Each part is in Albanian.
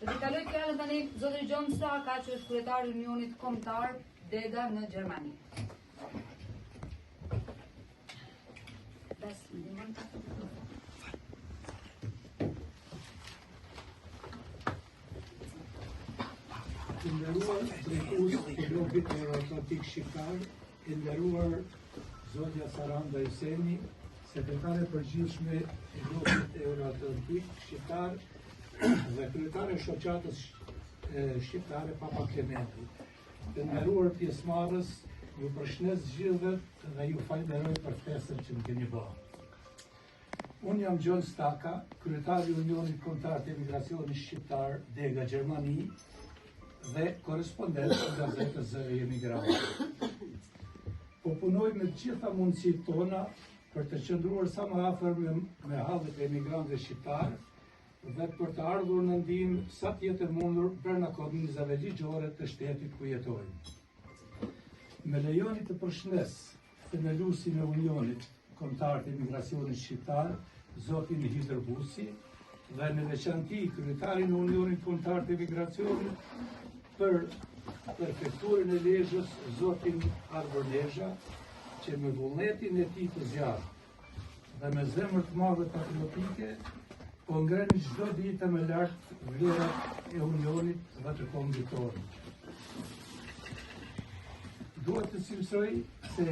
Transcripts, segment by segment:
Do t'i kaloj fjalën tani zotit Gjon Staka, që është kryetar i Unionit Kombëtar Dega në Gjermani. Bes, më ndihmon pak. Të nderuar drejtues të lobit euroatlantik shqiptar, e nderuar zonja Saranda Hyseni, sekretare e përgjithshme e lobit euroatlantik shqiptar dhe kryetare e shoqatës shqiptare Papa Klementi. Të nderuar pjesëmarrës, ju përshëndes gjithëve dhe ju falënderoj për ftesën që më keni bërë. Unë jam Gjon Staka, kryetar i Unionit Kombëtar të Emigracionit Shqiptar, Dega Gjermani dhe korrespondent i gazetës Zëri i Emigrantit. Po punoj me të gjitha mundësitë tona për të qëndruar sa më afër me, me hallet e emigrantëve shqiptarë dhe për të ardhur në ndihmë sa të jetë e mundur brenda kornizave ligjore të shtetit ku jetojmë. Më lejoni të përshëndes themeluesin e Unionit Kombëtar të Emigracionit Shqiptar, zotin Hidër Buci, dhe në veçanti kryetarin e Unionit Kombëtar të Emigracionit për prefekturën e Lezhës, zotin Arbër Lezha, që me vullnetin e tij të zjarrtë dhe me zemër të madhe patriotike, po ngren çdo ditë më lart vlerat e Unionit dhe të kombit tonë. Dua të cilësoj se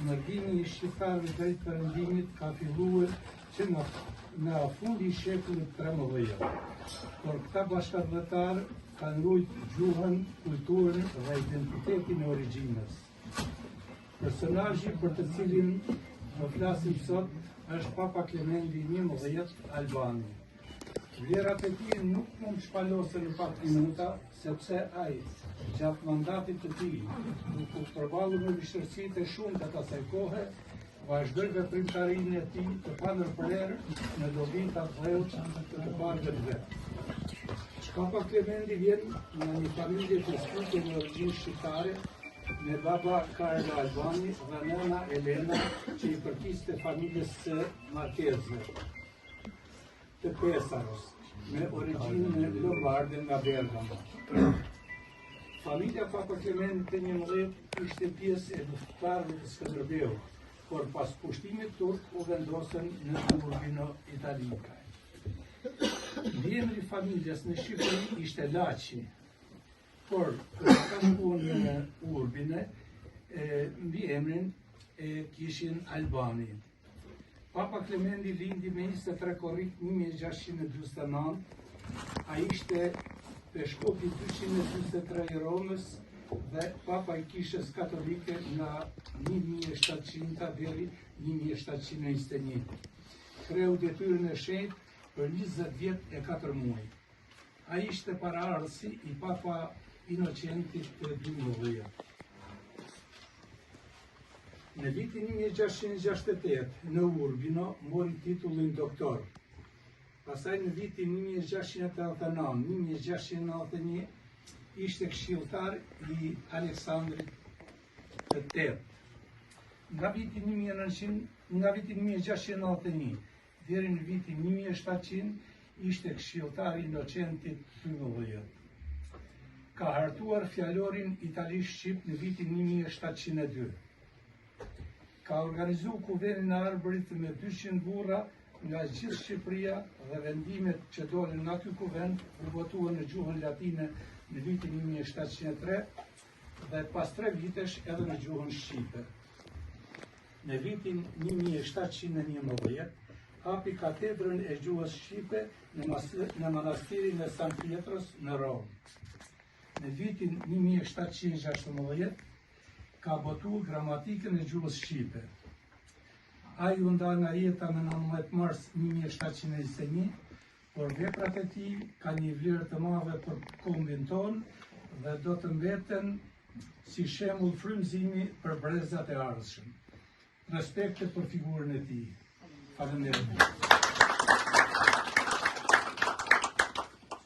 mërgimi i shqiptarëve drejt perëndimit ka filluar që nga, nga fundi i shekullit 13. Por këta bashkatdhetarë kanë rujt gjuhën, kulturën dhe identitetin e origjinës. Personazhi për të cilin do flasim sot është Papa Klemendi 11 Albani. Vlerat e tij nuk mund të shpalosen në pak minuta, sepse ai, gjatë mandatit të tij, duke u përballur me vështirësitë e shumta të asaj kohe, vazhdoi veprimtarinë e tij të pandërprerë në dobi të atdheut të të parëve të vet. Papa Klemendi vjen nga një familje fisnike me origjinë shqiptare, me baba Carlo Albani dhe nëna Elena, që i përkiste familjes së Markezëve të Pesaros, me origjinë lombarde nga Bergamo. Familja Papa Klemendit të 11 ishte pjesë e luftëtarëve të Skënderbeut, por pas pushtimit turk u vendosën në Urbino, Itali. Mbiemri i familjes në Shqipëri ishte Laçi, por kur ata shkuan në Urbine, e, mbiemrin e kishin Albani. Papa Klemendi lindi me 23 korrik 1649, ai ishte peshkopi 243 i Romës dhe papa i kishës katolike nga 1700 deri 1721. Kreu detyrën e shenjtë për 20 vjet e 4 muaj. Ai ishte paraardhësi i Papa Inocentit të 12. Në vitin 1668, në Urbino, mori titullin doktor. Pastaj në vitin 1689, 1691, ishte këshilltar i Aleksandrit të Tetë. Nga viti 1900, nga viti 1691 Deri në vitin 1700 ishte këshilltar i Inocentit 12. Ka hartuar fjalorin italisht-shqip në vitin 1702. Ka organizu kuvendin e Arbërit me 200 burra nga gjithë Shqipëria dhe vendimet që dolën nga ky kuvend u botuan në gjuhën latine në vitin 1703 dhe pas tre vitesh edhe në gjuhën shqipe. Në vitin 1711, hapi katedrën e gjuhës shqipe në, në manastirin e San Pietros në Romë. Në vitin 1716, ka botu gramatikën e gjuhës shqipe. Ai u nda nga jeta më 19 mars 1721, por veprat e tij kanë një vlerë të madhe për kombin tonë dhe do të mbeten si shembull frymëzimi për brezat e ardhshëm. Respekte për figurën e tij. Faleminderit.